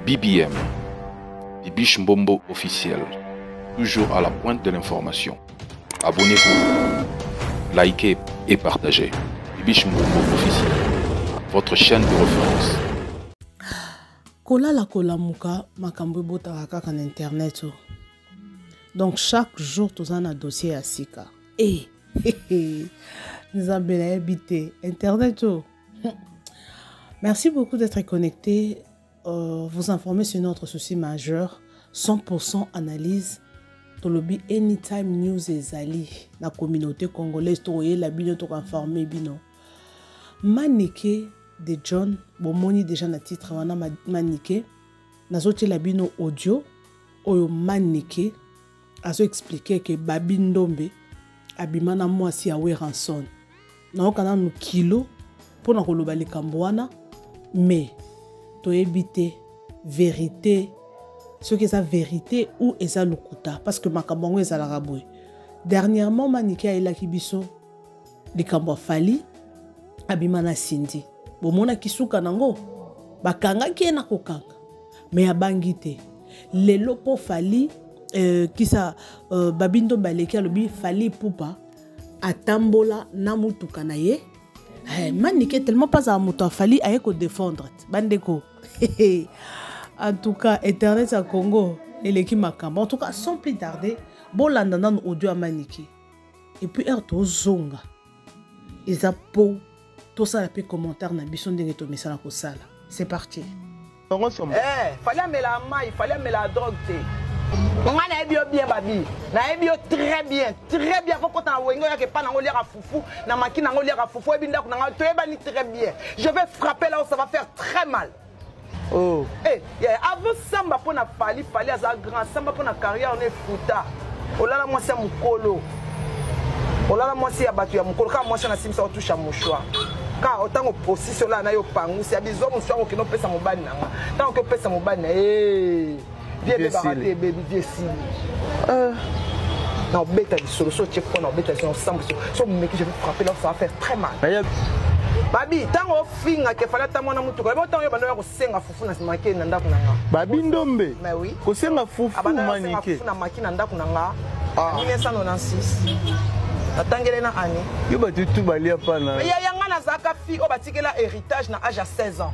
BBM, Bibiche Mbombo officiel, toujours à la pointe de l'information. Abonnez-vous, likez et partagez. Bibiche Mbombo officiel, votre chaîne de référence. Kolala kolamuka makambo ebotaka kaka na internet o. Donc chaque jour toza na dossier ya sika. Eh, Nzambe nayebi te internet o. Merci beaucoup d'être connecté. Vous informer sur notre souci majeur, 100% analyse. Tolobi anytime news ezali na communauté congolaise toyela bino to informer bino. Manike de John, bomoni déjà na titre wana Manike, nazotiela bino audio oyo Manike azo expliquer que Babi Ndombe abima na mwasi ya Werrason. Nayoka nanu kilo mpona koloba likambo wana, mais toyebi te vérité soki eza vérité ou eza lokuta, parce que makambo yango ezalaka boye. Dernièrement Manike ayelaki biso likambo ya Fally abima na Cindy, bomonaki suka nango bakangaki ye na kokanga, mais abangi te. Lelo po Fally kisa Babi Ndombe aleki alobi Fally Ipupa atambola na mutuka na ye. Manike tellement pas à moto Fally aye ko défendre bandeko. En tout cas internet ya Congo eleki makambo. En tout cas sans plus tarder bolanda nanu audio ya Manike et puis heure tozonga eza po tosala pe commentaire na biso ndenge tomesana kosala. C'est parti. Fallait amela mai, fallait amela drogue te. Nga nayebi yo bien Babi, nayebi yo très bien, très bien. Faut kota na wenge oyaka epa nango oliaka fufu, na maki nango oliaka fufu, oyebi ndako na nga, toyebani très bien. Je vais frapper là où ça va faire très mal. Oh. Yeah, avant samba pona Fally, Fally aza grand, samba pona carrière on est futa. Olala mwasi ya mukolo. Olala mwasi ya batu ya mukolo, ka mwasi na simsa otouche mouchoir. Ka otango position la na yo pangusi ya bizo mouchoir okino pesa mobali na nga. Tango ko pesa mobali na Vie Vie bébé sili. raté, baby, vie sili. Na obeta du solo, so check na obeta so ensemble, so, so mec, je vais frapper là, ça va faire très mal. Aya. Babi, tango ofinga ke fala ta mwana mutuka. Ebo tango yo bando ya kosenga fufu na make na ndako na nga. Babi Ndombe. Mais oui. Kosenga fufu Abanda ya kosenga Manike. fufu na maki na ndako na nga. Ah. 1996. Natangele na année. Yo batu tu balia pa na. Ya yanga nazalaka fille oyo batikela héritage na âge ya 16 ans.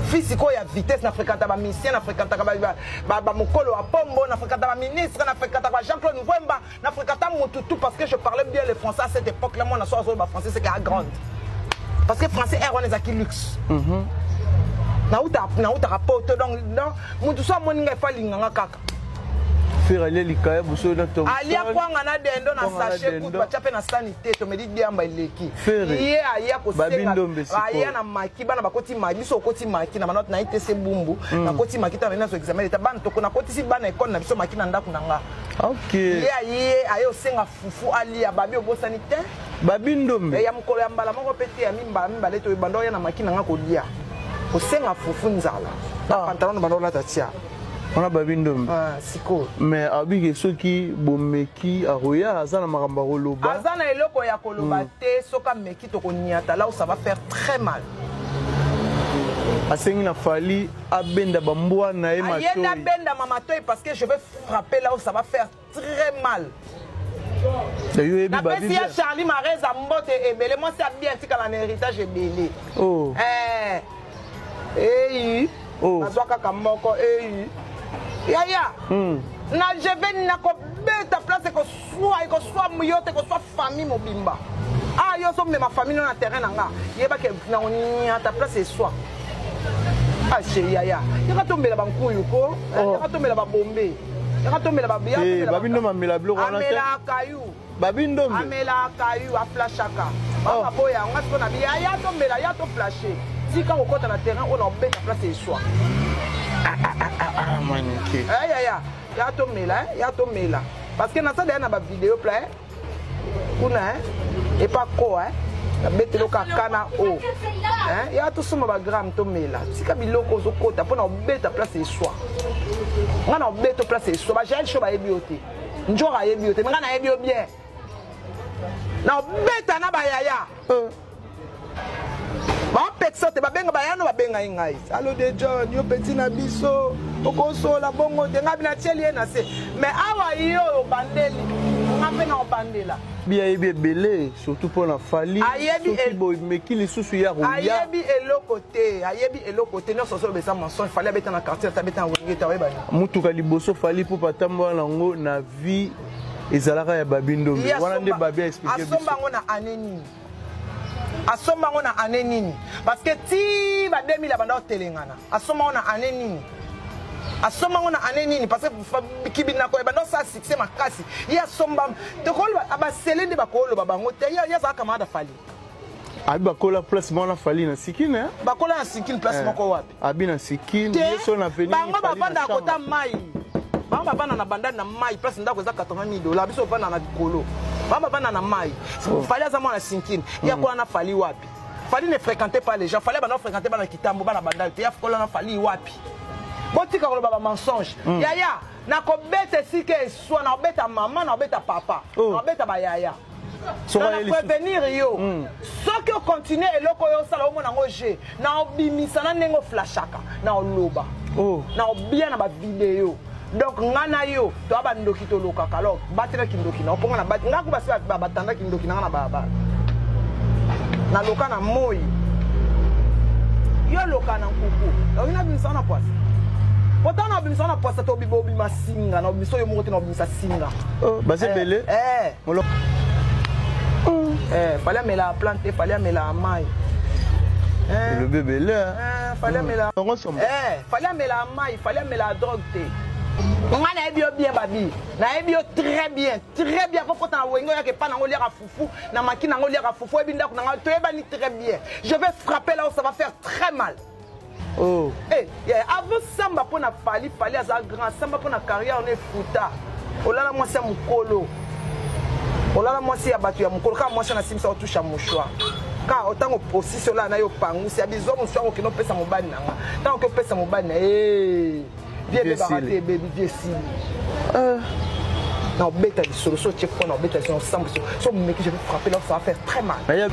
Fils sikoyo ya vitesse na fréquenta ba musicien, na fréquentaka ba mokolo ya pombo, na fréquenta ba ministre, na fréquentaka ba Jean-Claude Ngwemba, na fréquenta mutu tout parce que je parlais bien le français à cette époque là, moi na soir ba français c'est qu'à grande. Parce que français R1 ezaki luxe. Na uta, na uta rapport donc donc mutu so amoni ngai fa linganga kaka. Faire aller likaya buso na tom. Alia kwanga na dendo na Kwanga na sachet dendo. kutu batia pe na sanité to medi diamba eleki. Ferre. Ye aya ko Babi senga. Ndombe sikoyo. Aya na maki bana bakoti maki biso okoti maki na bana na ITC bumbu. Na koti maki ta na zo examen d'état bana toko na koti si bana école na biso maki na ndako na nga. OK. Ye aye aye osenga fufu alia babi obosani te. Babi Ndombe. Ya mokolo ya mbala moko pe te ya mimba mibale to bando ya na maki na nga kolia. Kosenga fufu nzala. Na Ah. pantalon na bando lata tia. On a Babi Ndombe. Ah, siko. Mais abike soki bomeki aroya aza na makambo ya koloba. Aza na eloko ya koloba te soka meki tokoniata là où ça va faire très mal. Asengi na Fally abenda bambwa na ye Ayenda matoi. benda mama toi parce que je vais frapper là où ça va faire très mal. Da yo yebi Na Babi pesi ya bien. Charlie Mareza mbote ebele moi c'est bien tika na héritage ebele. Oh. Eh. Oh. Nazwa kaka moko eh. Yaya. Na je vais na ko beta place ko soa ko soa muyote ko soa famille mobimba. Ah yo so mema famille na terrain na nga. Yeba ke na onia ta place e soa. Ah chérie yaya. Yaka tombela ba nkuyu ko. Oh. Yaka tombela ba bombe. Yaka tombela ba biya. Eh, Babi Ndombe amela biloko wana te. Amela kayu. Babi Ndombe. Amela kayu a flashaka. Oh. Ba boya nga siko na biya ya tombela ya to flasher. Tika kokota na terrain on obeta place e soa. Ah, Manike. Eh, ya, ya. Ya tomela, eh, ya tomela. Parce que na ça na ba vidéo plein. Kuna, eh, et pas quoi, eh. Na betelo ka kana o. Hein, ya to soma ba gram tomela. Tika biloko zo kota pona obeta place e soa. Nga na obeto place e soa. Ba jael show ba yebi ote. Njora yebi ote. Nga na yebi o bien. Na obeta na ba yaya. Ba Bapekisa te, babenga bayano, babenga ye ngai. Allo de John, yo petit na biso, okosola bongo te, ngai natieli ye na se. Mais awa yo obandeli, nga mpe na obandela. Bi ayebi ebele surtout mpo na Fally. Ayebi soki bomeki lisusu ya koya. Ayebi eloko te, ayebi eloko te, nyonso azoloba eza mensonge. Fally abeta na quartier, abeta na Wenge te, oyeba nini? Motuka liboso Fally mpo batambola nango na vie ezalaka ya Babi Ndombe. Wana nde Babi a expliquer biso. Asomba yango na année nini? Asomba yango na année nini? Parce que ti ba 2000 abanda kotelengana. Asomba yango na année nini? Asomba yango na année nini? Parce que kibinako ebanda kosala succès makasi. Ye asomba, tokoloba abasele nde bakoloba bango te. Ye azalaka camarade ya Fally. Abi bakola place moko na Fally na Sikine, hein? Bakola na Sikine place moko wapi? Abi na Sikine, Te, ye so na veni bango Fally na bavandaka chambre. kota mai. Bango bavanda na bandani na mai, place ndako eza 80 000 $, biso bavanda na likolo. Bango bavanda na mai. Oh. Fally aza mwana Sikine. Ye akola na Fally wapi? Fally ne fréquentait pas les gens. Fally bana fréquentait bana Kitambo, bana bandali te. Ye akola na Fally wapi? Botika koloba ba mensonge. Yaya, nakobeta esika eswa, nakobeta mama, nakobeta papa, Oh. nakobeta ba yaya. Soka Na ye lisusu. prévenir yo. Soki ocontinue eloko oyo osala, omona yango je na obimisa na ndenge oflashaka na oloba. Oh. Na obia na bavideo. Donc nga na yo toya bandoki tolokaka. Alors batela kindoki na oponga na bat nga ku basi batanda kindoki na nga na ba, ba. Naloka na moi. Yo loka na nkuku. Olingi nabimisa na poisa. Pourtant na obimisa na poisa to bibo obima singa na obimisa yo moko te na obimisa singa. Oh, baza ebele. Molo. Fallait amela plante, fallait amela mai. Elobi ebele, hein? Fallait amela. Bango somba. Fallait amela mai, fallait amela drogue te. Nga nayebi yo bien Babi. Nayebi yo très bien, très bien. Faut kota na wenge oyaka epa nango oliaka fufu, na maki nango oliaka fufu, oyebi ndako na nga, toyebani très bien. Je vais frapper là où ça va faire très mal. Oh. Eh, yeah, avant samba mpo na Fally, Fally aza grand, samba mpo na carrière on est futa. Olala mwasi ya mokolo. Olala mwasi ya bato ya mokolo, kaka mwasi na simisa otusha mouchoir. Kaka otango posisi olala na yo pangusi ya bizo mouchoir okende opesa mobali na nga. Tango oke opesa mobali na ye, vie Vie ebebaka sili. te, baby, vie sili. Na obeta lisolo, so otie fo na obeta lisolo, osamba so, so omeki, je vais frapper là, ça va faire très mal. Naya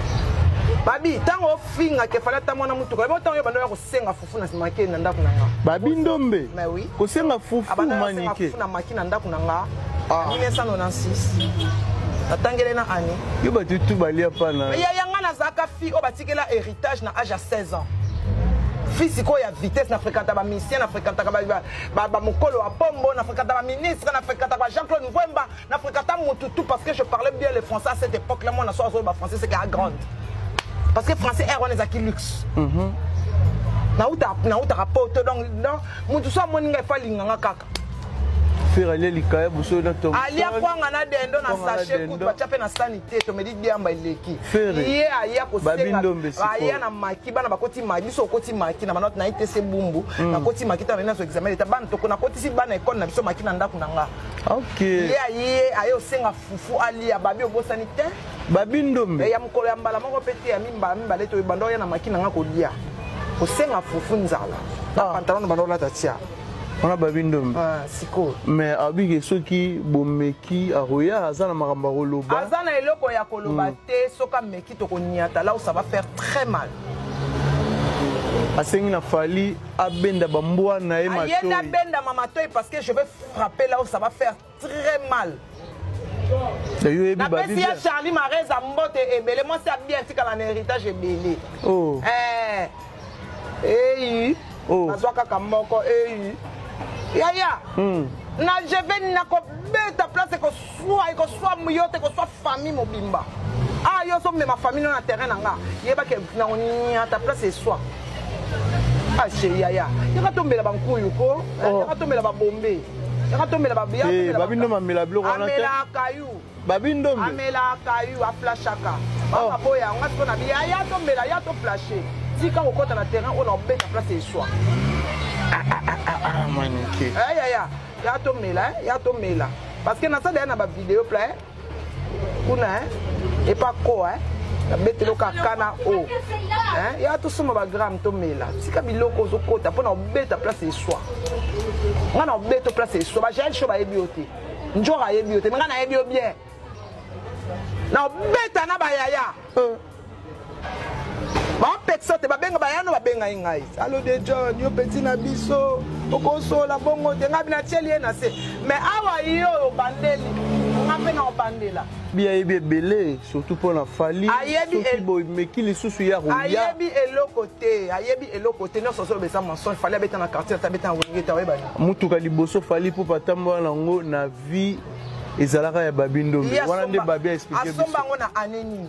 Babi, tango ofinga ke fala ta mwana mutuka, ebo tango yo bando ya kosenga fufu na maki na ndako na nga. Babi Ndombe. Mais oui. Kosenga fufu Abanda ya kosenga manike. fufu na maki na ndako na nga. Ah. 1996. Natangele na année. Yo bato tu balia pa na. Ya ya nga nazalaka fille oyo batikela héritage na âge ya 16 ans. Fille sikoyo ya vitesse, na fréquenta ba musicien, na fréquentaka ba mokolo ya pombo, na fréquenta ba ministre, na fréquentaka ba Jean-Claude Mvwemba, na fréquenta mutu tout parce que je parlais bien le français à cette époque-là. Moi, na so azoba français, c'est qu'à grande. Parce que français R1 ezalaki luxe. Nauta, nauta rapport donc, donc mutu so amoni ngai fa linganga kaka. Faire aller likaya buso na tom. Alia kwanga na dendo na Kwanga na sachet dendo. kutu batia pe na sanité to medi diamba eleki. Ferre. Ye aya kosenga. Babi Ndombe sikoyo. Aya na maki bana bakoti maki biso okoti maki na bana na ITC Bumbu. Nakoti maki ta na so examen d'état bana toko nakoti si bana école na biso maki na ndako na nga. OK. Ye aye aye osenga fufu alia babi obosani te. Babi Ndombe. Ya mokolo ya mbala moko pe te ya mimba mibale to bando ya na maki na nga kolia. Kosenga fufu nzala. Na pantalon na bando lata tia. Wana Babi Ndombe. Ah, sikoyo. Mais abike soki bomeki aroya aza na makambo ya koloba. Aza na eloko ya koloba te, soki ameki tokoniata là où ça va faire très mal. Asengi na Fally abenda bambwa na ye Ayenda matoi. abenda ma matoi parce que je vais frapper là où ça va faire très mal. Yo yebi Na Babi pesi ya bien. Charlie Mareza mbote ebele, moi c'est bien tika na héritage ebele. Oh. Eyi. Oh. Nazwa kaka moko eyi. Yaya. Na je vais na kobeta place ekoswa, ekoswa yote, ekoswa famille mobimba. Ah, yo so mema famille na terrain na nga. Yeba ke na oniata place eswa. Ah, chérie, yaya. Yaka tombela ba nkuyu ko. Oh. Yaka tombela ba bombe. Yaka tombela ba biya. Eh, Babi Ndombe amela biloko wana te. Amela kayu. Babi Ndombe. Amela kayu, aflashaka. Oh. Baka boya, nga siko na biya, ya tombela, ya to flasher. Tika kokota na terrain oyo na obeta place eswa. Ah, manike. Eh, ya, ya. Ya tomela, eh, ya tomela. Parce que na sa na ba vidéo plein. Kuna, eh. Et pas quoi, eh. Na betelo ka kana o. Hein, ya to soma ba gram tomela. Tika biloko ozokota pona obeta place eswa. Nga na obeta place eswa, ba jael show ba yebi yo te. Njora yebi yo te, nga na yebi yo bien. Na obeta na ba yaya. Ba Naopekisa te. Babenga bayano, babenga ye ngai: "Alo de John, yo petit na biso, okosola bongo te." Ngai natieli ye na se, mais awa yo obandeli nga mpe na obandela. Bi ayebi ebele, surtout mpo na Fally. Ayebi. Soki bomeki lisusu ya koya. Ayebi eloko te, ayebi eloko te. Nyonso ozoloba eza mensonge. Fally abeta na quartier ata abeta na Wenge te, oyeba nini? Mutuka liboso Fally mpo batambola nango na vie ezalaka ya Babi Ndombe. Ye wana nde Babi aexpliquer biso. Asomba yango na année nini?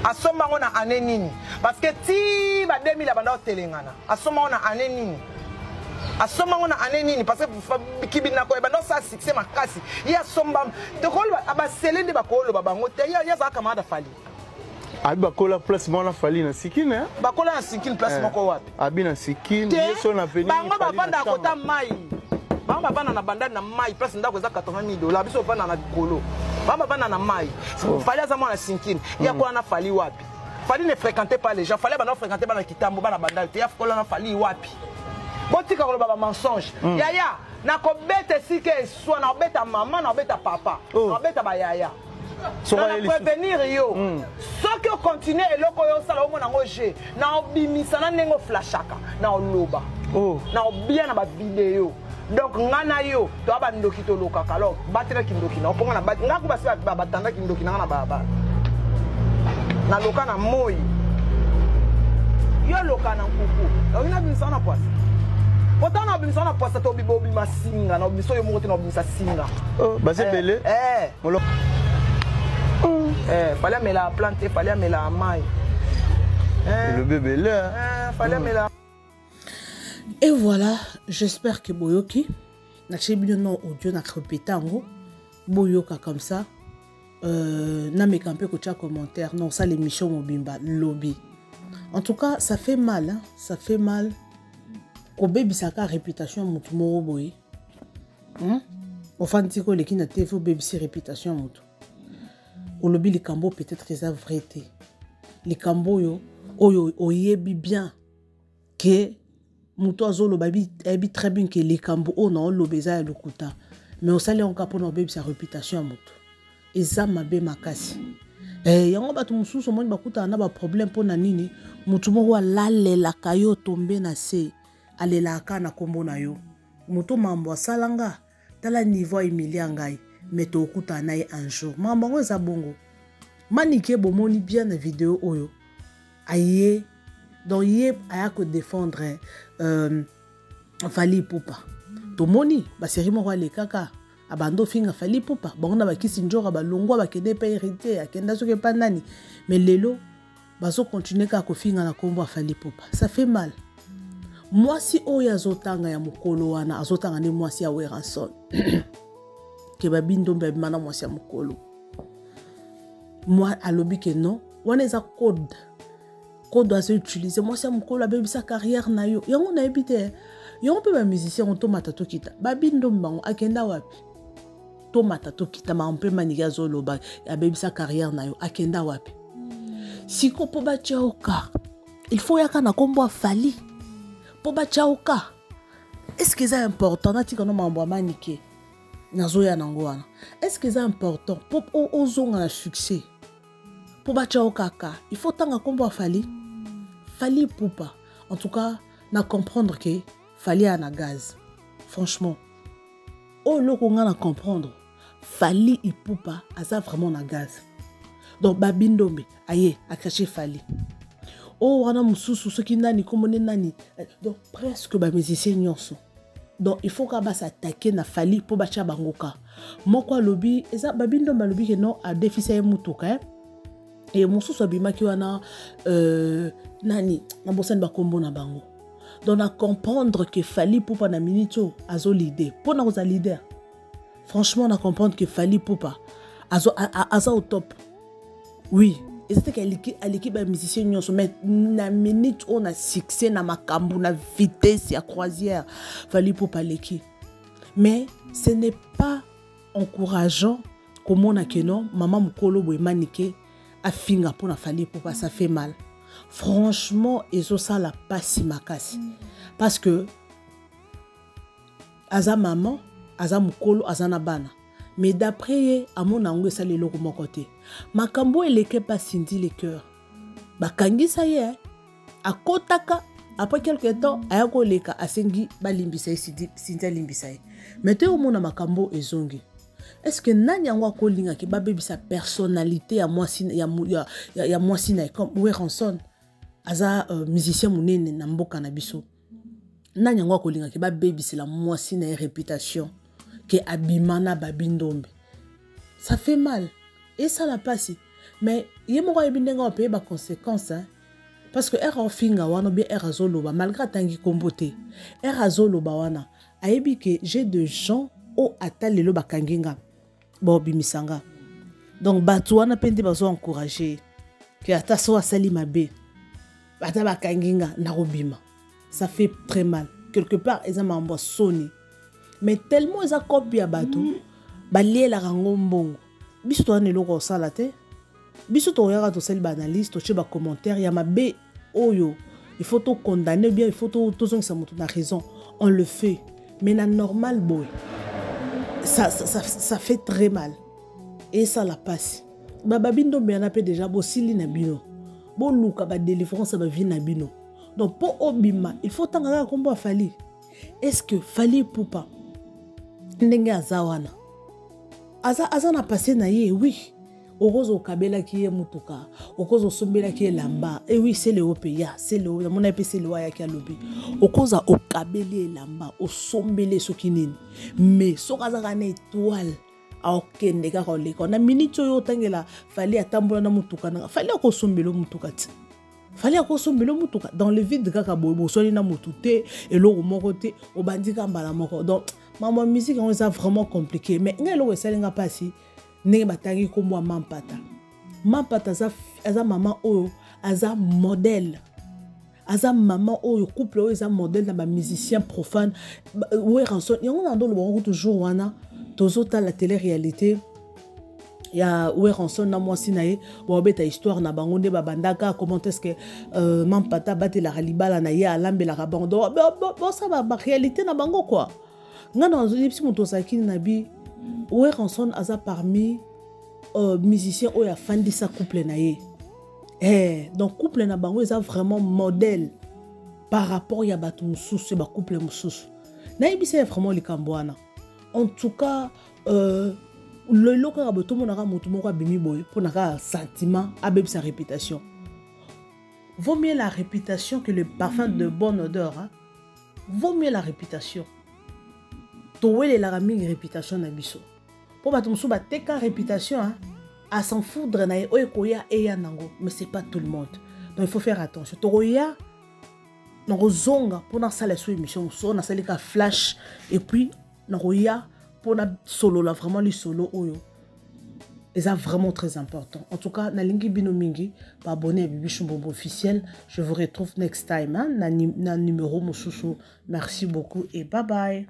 Asomba yango na année nini? Parce que ti ba 2000 abanda otelengana. Asomba yango na année nini? Asomba yango na année nini? Parce que kibinako ebanda osala succès makasi. Ye asomba, tokoloba basele nde bakoloba bango te. Ye azala camarade Fally. Abi bakola place moko na Fally na Sikine, eh? Bakola na Sikine place moko wapi? Abi na Sikine. Te. Ye so na veni. Bango bavandaka kota mai, bango bavanda na bandali na mai, place ndako eza 80 000 dollars. Biso bavanda na likolo, bango bavanda na mai. Fally aza mwana Sinkine. Ye akola na Fally wapi? Fally ne fréquentait pas les gens. Fally bana fréquentait bana Kitambo, bana bandali te. Ye akola na Fally wapi? Botika koloba bamensonge. Yaya, nakobeta esika eswa, nakobeta mama, nakobeta papa. Oh. Nakobeta bayaya. Soki Na aye lisusu. prévenir yo, soki ocontinue eloko oyo osala, omona yango je na obimisa na ndenge oflashaka na oloba Oh. na obia na bavideo. Donc nga na yo toya bandoki, tolokaka. Alors batelaki ndoki na oponga na nga ku basi batandaki ndoki na nga na balabala, naloka na moi, yo loka na nkuku. Oki nabimisa na poisa, pota na obimisa na poisa to obima singa na obimisa yo moko te, na obimisa singa. Oh, baza ebele. Eh. Eh, Fally amela plante, Fally amela mai. Eh, elobi ebele, eh. Eh, Fally amela. Et voilà, j'espère que boyoki. Natie bino no audio na répéter yango. Boyoka comme ça. Nameka mpe kotia commentaire. Non, ça l'émission mobimba lobby. En tout cas, ça fait mal, hein? Ça fait mal. Kobebisaka réputation ya motu moko boye. Ofandi tika oleki na TV, obebisi réputation ya motu. Olobi likambo peut-être eza vrai te. Likambo oyo oyebi bien ke moto azoloba ayebi très bien ke likambo oyo na oloba eza ya lokuta, mais osali yango kaka mpona obebisa réputation ya moto. Eza mabe makasi. Yango bato mosusu omoni bakutana na baproblème. Mpona nini? Motu moko alalelaka yo, tombe na se, alelaka na nkombo na yo. Moto mambo asalanga, tala niveau ahumilia ngai, mais tokutana na ye un jour. Makambo yango eza bongo. Manike, bomoni bien na video oyo aye, donc ye aya kodéfendre Fally Ipupa. Tomoni basérie moko alekaka, abanda ofinga Fally Ipupa. Bango na bakisi nzoka balongwa, bakende epa Héritier, akenda soki epa nani, mais lelo bazokontinue kaka kofinga na nkombo ya Fally Ipupa. Ça fait mal. Mwasi oyo azotanga ya mokolo wana, azotanga nde mwasi ya Werrason, ke Babi Ndombe abima na mwasi ya mokolo. Mwa alobi ke non, wana eza code, code azoutiliser. Mwasi ya mokolo abebisa carrière na yo. Yango nayebi te. Yango mpe bamusicien yango, tomata tokita. Babi Ndombe bango akenda wapi? Tomata tokita makambo mpe Maniki azoloba abebisa carrière na yo, akenda wapi? Siko mpo batya oka, il faut yaka na nkombo ya Fally mpo batya oka. Est ce que eza important? Natika no makambo ya Manike, nazoya nango wana. Est ce que eza important mpo ozonga na succès, mpo batya yo kaka, il faut tanga nkombo ya Fally, Fally Ipupa? En tout cas, na comprendre ke Fally aya na gaz. Franchement, oyo eloko nga na comprendre, Fally Ipupa aza vraiment na gaz. Donc Babi Ndombe aye acracher Fally oyo wana mosusu, soki nani, kombo nde nani. Donc presque bamusicien nyonso, donc il faut kaka bas'attaquer na Fally mpo batya bango ka moko. Alobi eza Babi Ndombe, alobi ke non, adefisa ye mutuka, eh? E mosusu abimaki wana, nani, nabosani bakombo na bango. Donc na comprendre que Fally Ipupa na minute oyo azo leader. Mpona kozala leader, franchement, na comprendre que Fally Ipupa aza au top. Oui, eza teke aleki bamusicien nyonso, mais na minute oyo, na succès, na makambo, na vitesse ya croisière, Fally Ipupa aleki. Mais ce n'est pas encourageant komona ke non, mama mokolo boye Manike afinga mpona Fally Ipupa. Ça fait mal, franchement. Ezosala pasi makasi parce que aza mama, aza mokolo, aza na bana, mais d'après ye amona yango esali eloko moko te. Makambo eleke pa Cindy Le Cœur, bakangisa ye. Akotaka après quelque temps aya koleka, asengi balimbisa ye, Cindy alimbisa ye. Mais te, omona makambo ezongi. Est ce que nani yango akolingaki babebisa personnalité ya mwasi ya mwasi na ye comme Werrason? Aza musicien monene na mboka na biso. Nani yango akolingaki babebisela mwasi na ye réputation ke abima na Babi Ndombe? Ça fait mal, esala mpasi. Mais ye moko ayebi ndenge apaye baconséquence, hein? Parce que ere ofinga wana, bien, ere azoloba, malgré atangi nkombo te, ere azoloba wana, ayebi ke j'ai de gens oyo ata lelo bakangi nga, baobimisa nga. Donc bato wana mpe nde bazo encourage ke ata so asali mabe, ata bakangi nga, nakobima. Ça fait très mal quelque part, eza makambo ya soni. Mais tellement eza cope ya bato balielaka yango mbongo, biso toza na eloko kosala te. Biso toyaka, tosali baanalyse, totie bacommentaire ya mabe oyo il faut tocondamner, bien, il faut tozongisa moto na raison, on le fait. Mais na normal boye, ça fait très mal, esala mpasi. Bababi Ndombe yana mpe déjà bosili na bino, boluka badélivrance ya bavie na bino. Donc mpo obima, il faut tanga kaka nkombo ya Fally. Est ce que Fally Ipupa, ndenge aza wana, aza na passé na ye? Oui, okoza okabelaki ye motuka, okoza osombelaki ye elamba. E oui, Seleo mpe ya Seleo, namona ye mpe. Seleo ayaki, alobi okoza okabeli elamba, osombeli soki nini. Mais soki azaka na étoile, akokende kaka oleka na miniti oyo otangela Fally atambola na motuka nanga. Fally akosombela motuka ti Fally akosombela motuka dans le vide kaka boye, boswani na motu te, eloko moko te, obandi ka mbala moko. Donc mambo ya musique yango eza vraiment compliqué. Mais ngai, eloko esali nga mpasi, ndenge batangi nkombo ya Mampata. Mampata aza mama oyo aza modèle, aza mama oyo, couple oyo eza modèle na bamusicien profane. Werrason yango na ndoloba ngo toujours wana, tozotala télé réalité ya Werrason na mwasi na ye, babeta histoire na bango nde babandaka, comment est ce que Mampata abatelaka libala na ye, alambelaka bango. Donc bosala baréalité na bango quoi. Ngai na yebisi moto ozalaki na bi, Werrason aza parmi musicien oyo afandisa couple na ye. Donc couple na bango eza vraiment modèle par rapport ya bato mosusu, ya bacouple mosusu. Nayebisa ye vraiment likambo wana. En tout cas, lelo kaka boye, tomonaka motu moko abimi boye mpona kaka sentiment, abebisa réputation. Vaut mieux la réputation que le parfum de bonne odeur, hein? Vaut mieux la réputation. Towelelaka mingi réputation na biso, mpo bato mosusu bateka réputation, hein? À s'en foudre na ye, oyo ekoya eya nango. Mais c'est pas tout le monde, donc il faut faire attention. Tokoya, nakozonga mpona asala so émission mosusu oyo nasali ka flash, et puis nakoya mpona solola vraiment lisolo oyo eza vraiment très important. En tout cas, nalingi bino mingi, baabonné ya Bibi Chumbombo officiel. Je vous retrouve next time, hein, na numéro mosusu. Merci beaucoup et bye bye.